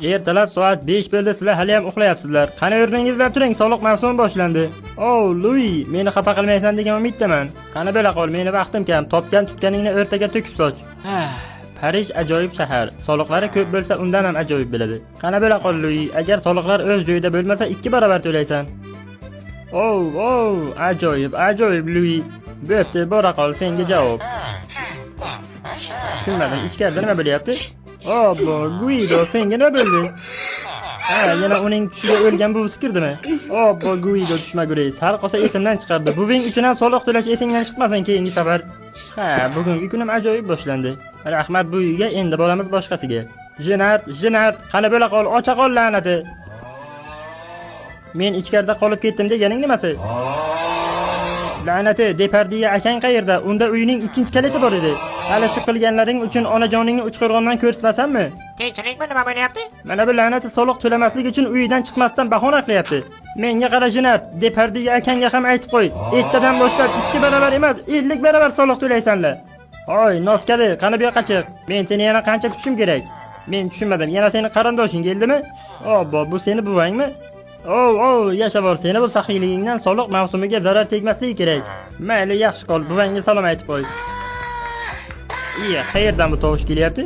Ertalab soat 5 bo'ldi, sizlar hali ham uxlayapsizlar. Qani, o'rningizdan turing, soliq mavsumi boshlandi. Oh, Lui, meni xafa qilmaysan degan umiddaman. Qani, bo'la qol, meni vaqtim kam. Topgan tutganingni o'rtaga to'kib soch. Ah, Parij ajoyib shahar. Soliqlari ko'p bo'lsa, undan ham ajoyib bo'ladi. Qani, bo'la qol, Lui, agar soliqlar o'z joyida bo'lmasa, 2 barobar to'laysan. Oh, oh, ajoyib, ajoyib, Lui. Bo'pti, bora qol, senga javob. Tushunmadim, ichkarida nima bo'lyapti? Obbo, Guido, senga nima bo'ldi? Ha, yana uning tushiga o'lgan buvisi kirdimi? Obbo, Guido tushmaguri, sal qolsa esimdan chiqardi. Buving uchun ham soliq to'lash esingdan chiqmasin keyingi safar. Ha, bugungi kunim ajoyib boshlandi. Rahmat bu uyga, endi boramiz boshqasiga. Jenart, Jenart, qani bo'la qol, ocha qol, la'nati. Men ichkarida qolib ketdim deganing nimasi? La'nati, Depardiya akang qayerda? Unda uyning ikkinchi kaliti bor edi. Hali shu qilganlaring uchun onajoningni Uchqo'rg'ondan ko'rsatmasammi? Tinchlikmi, nima bo'lyapti? Mana bu la'nati soliq to'lamaslik uchun uyidan chiqmasdan bahona qilyapti. Menga qara, Jenart, Depardiya akangga ham aytib qo'y. Ertadan boshlab 2 barobar emas, 50 barobar soliq to'laysanlar. Hoy, noskadi, qani bu yoqqa chiq. Men seni yana qancha kutishim kerak? Men tushunmadim. Yana seni qarindoshing keldimi? Obbo, bu seni buvangmi? Oh, oh, yasha bor, seni bu saxiyligingdan soliq mavsumiga zarar tegmasligi kerak. Mayli, yaxshi qol, buvangga salom aytib qo'y. Iya, qayerdan bu tovush kelyapti?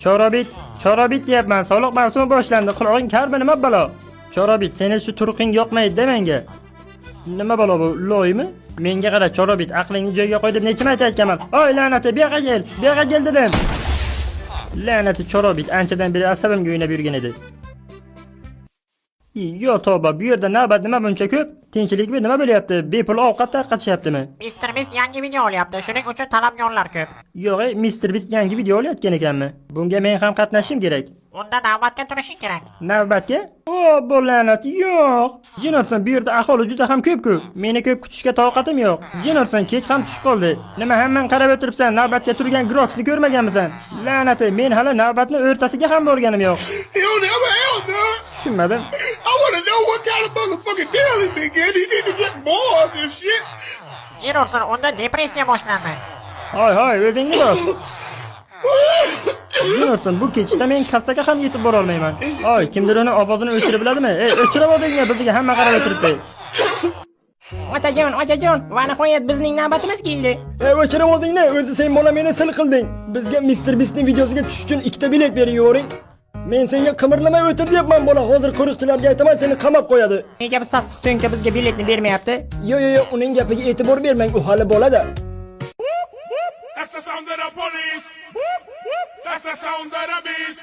Chorobit, Chorobit deyapman, soliq mavsumi boshlandi. Qulog'ing karmi, nima balo? Chorobit, seni shu turqing yoqmaydi menga. Nima balo bu, loymi? Menga qara, Chorobit, aqlingni joyiga qo'y deb necha marta aytganman. Oy, la'nati, bu yoqqa kel, bu yoqqa kel dedim. La'nati Chorobit anchadan beri asabimga o'ynab yurgan edi. Yo tavba, bu yerda navbat nima buncha ko'p? Tinchlikmi, nima bo'lyapti? Bepul ovqat tarqatishyaptimi? Mr. Beast yangi video olyapti. Shuning uchun talabgorlar ko'p. Yo'q, ey, Mr. Beast yangi video olayotgan ekanmi? Bunga men ham qatnashishim kerak. Unda navbatga turishing kerak. Navbatga? O, bu la'nat, yo'q. Jinotson, bu yerda aholi juda ham ko'p-ku. Meni ko'p kutishga toqatim yo'q. Jinotson, kech ham tushib qoldi. Nima hammang qarab o'tiribsan? Navbatga turgan Groxni ko'rmaganmisan? La'nati, men hali navbatni o'rtasiga ham borganim yo'q. Hell no, hell no. Tushunmadim. I want to know what kind of motherfucking deal he been getting. He need to get more of this shit. Jinotson, unda depressiya boshlandi. Hoy, hoy, o'zingni bos. Jinotson, bu ketishda men kassaga ham yetib bora olmayman. Oy, kimdir uni ovozini o'chirib biladimi? Ey, o'chirib oldingmi? Bizga hamma qarab o'tiribdi. Otajon, otajon, va nihoyat bizning navbatimiz keldi. Ey, o'chir ovozingni, o'zi sen bola meni sil qilding. Bizga Mr. Beastning videosiga tushish uchun ikkita bilet berib yuboring. Men senga qimirlamay o'tir deyapman, bola. Hozir qo'riqchilarga aytaman, seni qamab qo'yadi. Nega bu sassiq to'nka bizga biletni bermayapti? Yo, yo, yo, uning gapiga e'tibor bermang, u hali bolada. That's the sound of the police. That's the sound of the beast.